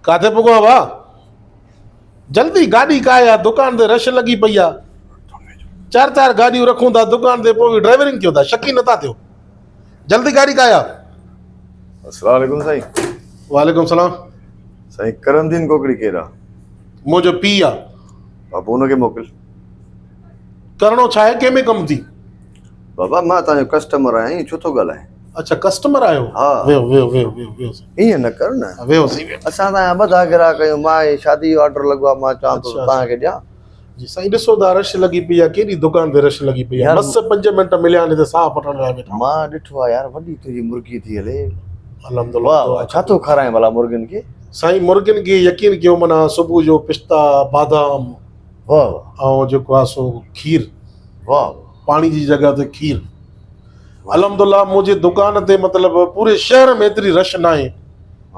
ڪاٿي پڳو آ ڀاء؟ جلدي گاڏي ڪاهي آ دڪان تي رش لڳي پئي آ. چار چار گاڏيون رکون ٿا دڪان تي پوء به ڊرائيورنگ ڪيو ٿا شڪي نٿا ٿيو. جلدي گاڏي ڪاهي آ. السلام عليڪم سائين. وعليڪم السلام. سائين ڪرم دين ڪوڪڙي ڪير آ؟ منهنجو پيء آ. بابا ان کي موڪل. ڪرڻو ڇا آهي ڪنهن ۾ ڪم ٿي؟ بابا مان توهان جو ڪسٽمر آهيان ائين ڇو ٿو ڳالهائين. اڇا ڪسٽمر آهيو ها. ويهو ويهو ويهو ويهو ويهو سائين. ائين نه ڪر نه. ويهو سائين ويهو. اسان توهان جا ٻڌا گراهڪ آهيون مان هي شادي جو آرڊر لڳو آهي مان چوان ٿو ته توهان کي ڏيان. جي سائين ڏسو ٿا رش لڳي پئي آهي ڪيڏي دڪان تي رش لڳي پئي آهي مس پنج منٽ مليا آهن هتي ساهه پٽڻ لاء ويٺا. مان ڏٺو آهي يار وڏي تنهنجي مرغي ٿي هلي. الحمدلله واه واه ڇا ٿو کارائين ڀلا مرغين کي. سائين مرغين کي يقين ڪيو معنيٰ صبح جو پستا بادام واه واه. ۽ جيڪو آهي سو کير. واه واه. پاڻي جي جڳهه تي کير. الحمدلله منهنجي دڪان تي مطلب پوري شهر ۾ ايتري رش ناهي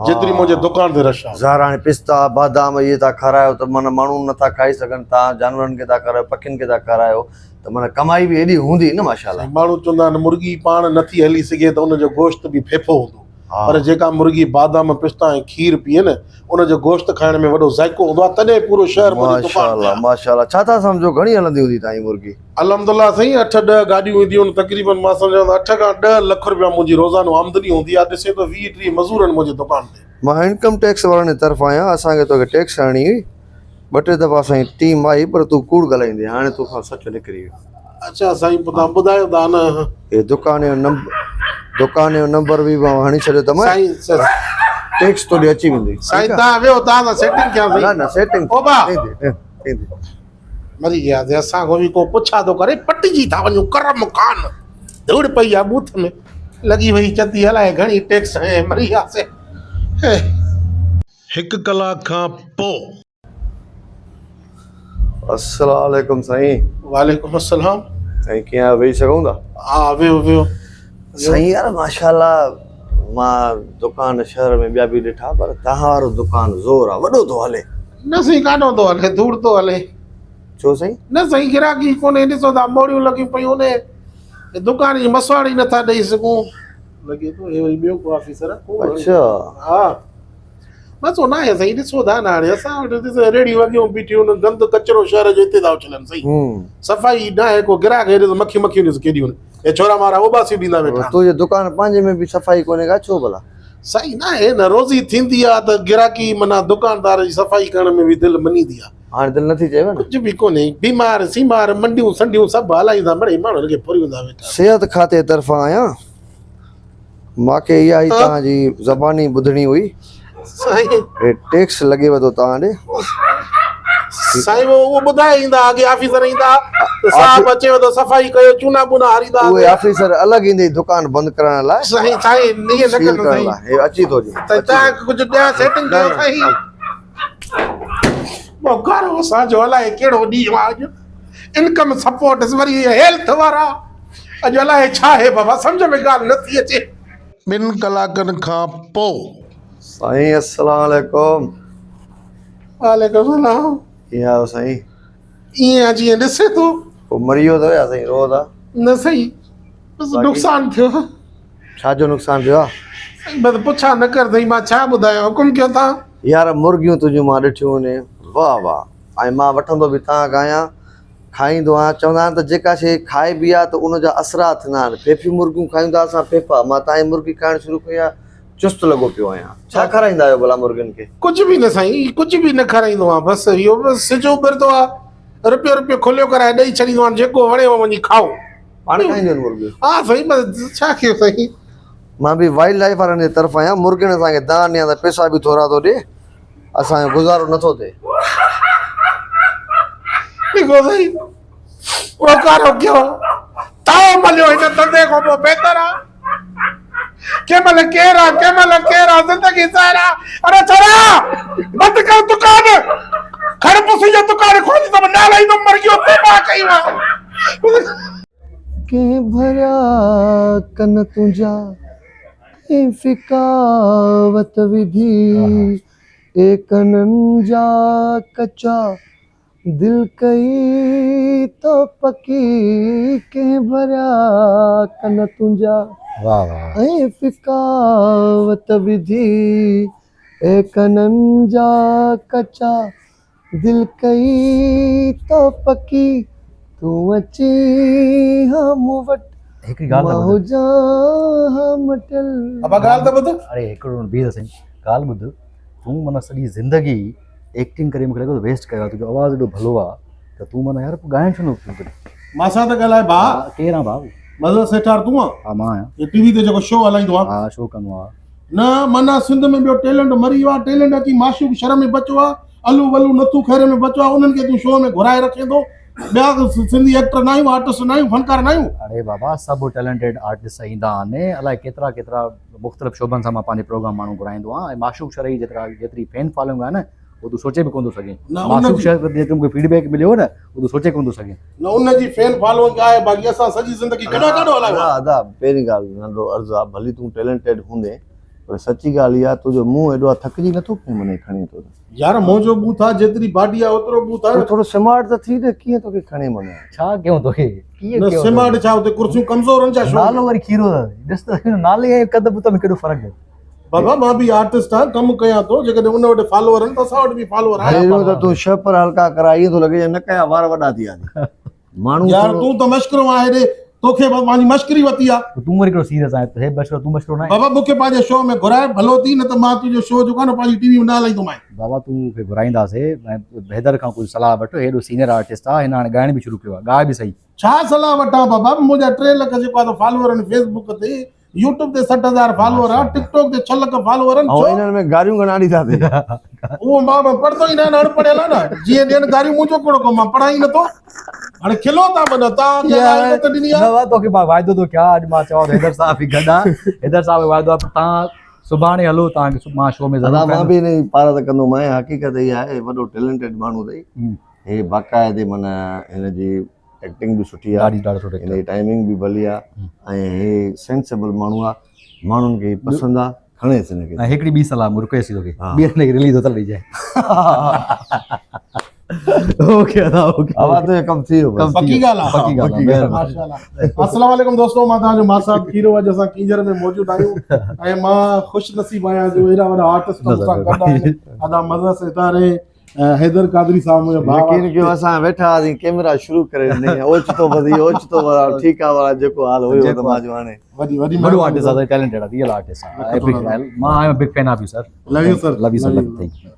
جيتري منهنجي دڪان تي رش آهي. ظاهر هاڻي پستا بادام اهي ٿا کارايو ته معنيٰ ماڻهو نٿا کائي سگهن تان جانورن کي ٿا کارايو پکين کي ٿا کارايو ته معنيٰ ڪمائي به ايڏي هوندي نه ماشاءالله. سائين ماڻهو چوندا آهن مرغي پاڻ نٿي هلي سگهي ته ان جو گوشت به ڦيڦو هوندو پر جيڪا مرغي بادام پستا ۽ کير پيئي نه ان جو گوشت کائڻ ۾ وڏو ذائقو هوندو آهي تڏهن پورو شهر منهنجي دڪان تي ماشاءالله آهي. ماشاءالله ڇا ٿا سمجهو گهڻي هلندي هوندي تائين مرغي. الحمدالله سائين اٺ ڏهه گاڏيون اينديون آهن تقريبن مان سمجهان ٿو اٺ کان ڏهه لک روپيا منهنجي روزانو آمدني هوندي آهي ڏسين ٿو ويهه ٽيهه مزور آهن منهنجي دڪان تي. مان انڪم ٽيڪس وارن جي طرفان آهيان اسان کي توکي ٽيڪس هڻڻي هئي ٻه ٽي دفعا اسان جي ٽيم آئي پر تون ڪوڙ ڳالهائيندين هاڻي توکان سچ نڪري ويو. اڇا سائين پوء توهان ٻڌايو ٿا نه. هي دڪان جو نمبر دڪان جو نمبر به مان هڻي ڇڏيو اٿم سائين ٽيڪس تو ڏي اچي ويندي سائين توهان ويهو توهان سان سيٽنگ ڪيان نه نه سيٽنگ او با ٿيندي ٿيندي مري ويا سي اسان کان به ڪو پڇا ٿو ڪري پٽجي ٿا وڃون ڪرم خان ڌوڙ پئي آ ٻوٿ ۾ لڳي وئي چتي الائي گهڻي ٽيڪس هنئين مري ويا سي. هڪ ڪلاڪ کان پو. السلام عليڪم سائين. وعليڪم السلام. سائين ڪيئن آهيو ويهي سگهون ٿا. ها ويهو ويهو. سائين يار ماشاءالله مان دڪان شهر ۾ ٻيا به ڏٺا پر توهان وارو دڪان زور آ وڏو ٿو هلي. نه سائين ڪاڏو ٿو هلي ڌوڙ ٿو هلي. ڇو سائين؟ نه سائين گراهڪي ڪونهي ڏسو ٿا موڙيون لڳيون پيون آهن دڪان جي مسواڙ ئي نٿا ڏئي سگهون. لڳي ٿو هي وري ٻيو ڪو آفيسر آ. اڇا. ها. مزو ناهي سائين ڏسو ٿا نه هاڻي اسان وٽ ڏسو ريڙهيون اڳيون بيٺيون آهن گند ڪچرو شهر جو هتي ٿا اڇلن سائين صفائي ناهي ڪو گراهڪ هي ڏس مکيون مکيون ڏس ڪيڏيون آهن هي ڇورا مارا اوٻاسيون ڏيندا ويٺا آهن. تنهنجي دڪان پنهنجي ۾ به صفائي ڪونهي ڪا ڇو ڀلا. سائين ناهي نه روزي ٿيندي آ ته گراهڪي معنيٰ دڪاندار جي صفائي ڪرڻ ۾ به دل منيندي آ. هاڻي دل نٿي چئي نه. ڪجهه به ڪونهي بيمار سيمار منڊيون سنڊيون سڀ هلائيندا مڙئي ماڻهن کي ڦريوندا ويٺا. صحت کاتي طرفان آهيان. مان کي اها ئي توهان جي زباني ٻڌڻي هئي. سائين. هي ٽيڪس لڳيو ٿو توهان ڏي. سائين اهو ٻڌائي ايندا اڳي آفيسر ايندا ته صاحب اچيو ته صفائي ڪيو چونا بونا هاريندا. اهي آفيسر الڳ ايندي دڪان بند ڪرڻ لاء. سائين سائين ائين نه ڪندا سائين. هي اچي ٿو جي. سائين توهان کي ڪجهه ڏيان سيٽنگ ڪيو سائين. ٻوڪارو اسان جو الائي ڪهڙو ڏينهن آ اڄ. انڪم سپورٽ وري هيلٿ وارا. اڄ الائي ڇا آهي بابا سمجهه ۾ ڳالهه نه ٿي اچي. ٻن ڪلاڪن کان پو. سائين السلام عليڪم. وعليڪم السلام. ڪيئن آهيو سائين. ائين آ جيئن ڏسين ٿو. ڪو مري ويو اٿو يا سائين روئو ٿا. نه سائين بس نقصان ٿيو. ڇا جو نقصان ٿيو آ. سائين بس پڇا نه ڪر سائين مان ڇا ٻڌايان حڪم ڪيو تان. يار مرغيون تنهنجون مان ڏٺيون ني واه واه ۽ مان وٺندو به تان کان آهيان کائيندو آهيان چوندا آهن ته جيڪا شيء کائبي آهي ته ان جا اثرات ٿيندا آهن ڦيڦيون مرغيون کايون ٿا اسان ڦيڦا مان تان جي مرغي کائڻ شروع ڪئي آهي چست لڳو پيو آهيان ڇا کارائيندا آهيو ڀلا مرغين کي؟ ڪجهه به نه سائين ڪجهه به نه کارائيندو آهيان بس اهو بس سج اڀرندو آهي رپيو رپيو کليو ڪرائي ڏئي ڇڏيندو آهيان جيڪو وڻي اهو وڃي کائو. پاڻ کائينديون آهن مرغيون؟ ها سائين بس ڇا ڪيون سائين. مان به وائلڊ لائيف وارن جي طرف آهيان مرغين اسان کي دانهن ڏني آهي ته پئسا به ٿورا ٿو ڏي اسان جو گذارو نٿو ٿئي. ڏسو سائين اوڪارو ڪيو تاء مليو هن ڌنڌي کان پوء بهتر آ ڪنهن مهل ڪير آ ڪنهن مهل ڪير آ زندگي زهر آ اڙي ڇورا بند ڪر دڪان کڙ پسي جو دڪان کولي ته نالا ايندو مرگيو تباهه ڪئي وا. ڪنهن ڀريا ڪن تنهنجا ۽ ڦڪاوت وڌي اي ڪنن جا ڪچا دل ڪئي تو پڪي ڪنهن ڀريا ڪن تنهنجا ۽ ڦڪاوت وڌي اي ڪنن جا ڪچا دل ڪئي تو پڪي تون اچين ها مون وٽ هڪڙي ڳالهه مان ته ٻڌ هجان ها مٽيل. ابا ڳالهه ته ٻڌ. اڙي هڪڙو منٽ بيهه ته سهي ڳالهه ٻڌ تون معنيٰ سڄي زندگي ايڪٽنگ ڪري مونکي لڳو ته ويسٽ ڪيو آهي تنهنجو آواز ايڏو ڀلو آهي ته تون معنيٰ يار پوء ڳائڻ ڇو نه شروع ڪرين. مان سان ته ڳالهاء ڀاء. ها ڪير آن ڀاء. مظهر سيٺار تون آن. ها مان آهيان. هي ٽي وي تي جيڪو شو هلائيندو آن. ها شو ڪندو آهيان. نه معنيٰ سنڌ ۾ ٻيو ٽيلنٽ مري ويو آ ٽيلنٽ اچي معشوق شھر ۾ بچو آ الو ولو نٿو خيري ۾ بچو آ انهن کي تون شو ۾ گهرائي رکين ٿو ٻيا سنڌي ايڪٽر نه آهيون آرٽسٽ نه آهيون فنڪار نه آهيون. اڙي بابا سڀ ٽيلنٽيڊ آرٽسٽ ايندا آهن الائي ڪيترا ڪيترا مختلف شعبن سان مان پنهنجي پروگرام ماڻهو گهرائيندو آهيان ۽ معشوق شھر جي جيترا جيتري فين فالوئنگ آهي نه اهو تون سوچي به ڪونه ٿو سگهين معشوق شھر جيترو مونکي فيڊ بيڪ مليو نه اهو تون سوچي ڪونه ٿو سگهين. نه ان جي فين فالوئنگ آهي باقي اسان سڄي زندگي ڪڏهن ڪاڏو هلايو آهي. ادا پهرين ڳالهه ننڍڙو عرض آ ڀلي تون ٽيلنٽيڊ هوندين پر سچي ڳالهه اها تنهنجو منهن ايڏو آ ٿڪجي نٿو پئين منهن کڻي ٿو ته. يار منهنجو ٻوٿ آ جيتري باڊي آ اوترو ٻوٿ آ. تون ٿورو سمارٽ ته ٿي نه ڪيئن توکي کڻي منهن. ڇا ڪيون توکي ڪيئن نه ڪيون سمارٽ ڇا اتي ڪرسيون ڪمزور آهن ڇا شو. نالو وري کيرو اٿس ڏس ته نالي ۽ قد بت ۾ ڪيڏو فرق آهي. بابا مان به آرٽسٽ آهيان ڪم ڪيان ٿو جيڪڏهن ان وٽ فالوور آهن ته اسان وٽ به فالوور آهن. پهريون ته تون شهپر هلڪا ڪراء ائين ٿو لڳي ڄڻ نه ڪيا وار وڏا ٿي ويا اٿئي. ماڻهو يار تون ته مشڪرو آهي ري توکي بس پنهنجي مشڪري وتي آ. تون وري ڪهڙو سيريس آهين هي مشڪرو تون مشڪرو ناهين. بابا مونکي پنهنجي شو ۾ گهرائي ڀلو ٿي نه ته مان تنهنجو شو جيڪو آهي نه پنهنجي ٽي وي ۾ نه هلائيندومانء. بابا تون کي گهرائينداسي ۽ حيدر کان ڪجهه صلاح وٺ هي ايڏو سينيئر آرٽسٽ آ هن هاڻي ڳائڻ به شروع ڪيو آ ڳاء به سهي. ڇا صلاح وٺان بابا منهنجا 3 لک جيڪو آ ته فالوور آهن فيس بڪ تي يوٽيوب تي 60 هزار فالوور آ ٽڪ ٽاڪ تي 6 لک فالوور آهن ڇو انهن ۾ گاريون گهڻا ڏيندا اٿئي. اهو مان پڙهندو ئي نه آهيان اڻ پڙهيل آهيان نه جيئن ڏين گاريون منهنجو ڪهڙو ڪم آ پڙهان ئي نٿو هاڻي کلو ٿا معنيٰ توهان کي الله عزت ڏني آ. نه وا توکي مان واعدو ٿو ڪيان اڄ مان چوان ٿو حيدر صاحب به گڏ آ حيدر صاحب جو واعدو آ پر توهان سڀاڻي هلو توهان کي مان شو ۾ ضرور ادا مان به انهي پارت ڪندومانء حقيقت اها آهي وڏو ٽيلنٽيڊ ماڻهو اٿئي هي باقاعدي معنيٰ هن جي ايڪٽنگ به سٺي آ ڏاڍي ڏاڍو سٺو هن جي ٽائمنگ به ڀلي آ ۽ هي سينسيبل ماڻهو آ ماڻهن کي پسند آ کڻيس هن کي ۽ هڪڙي ٻي صلاح مون رڪويسٽ ٿي توکي ٻي هن کي رليز هوتل ڏجانء اوڪي ادا اوڪي اوا تو ڪم ٿي ويو بس پڪي ڳالهه آ پڪي ڳالهه آ مهرباني ماشاءالله السلام عليڪم دوستو مان توهان جو مان صاحب کيرو اڄ اسان ڪينجهر ۾ موجود آهيون ۽ مان خوش نصيب آهيان جو اهڙا وڏا آرٽسٽ مون سان گڏ آهن ادا مظهر ستاري حيدر قادري صاحب منهنجو ڀاء يقين ڪيو اسان ويٺا هئاسين ڪيمرا شروع ڪري ڏني اوچتو وڌي اوچتو ورا ٺيڪ آ ورا جيڪو حال هيو ته مان جو هاڻي وڏي وڏي وڏو آرٽسٽ آ ٽيلنٽيڊ آ ريئل آرٽسٽ آ مان I am big fan of you sir love you sir love you sir thank you.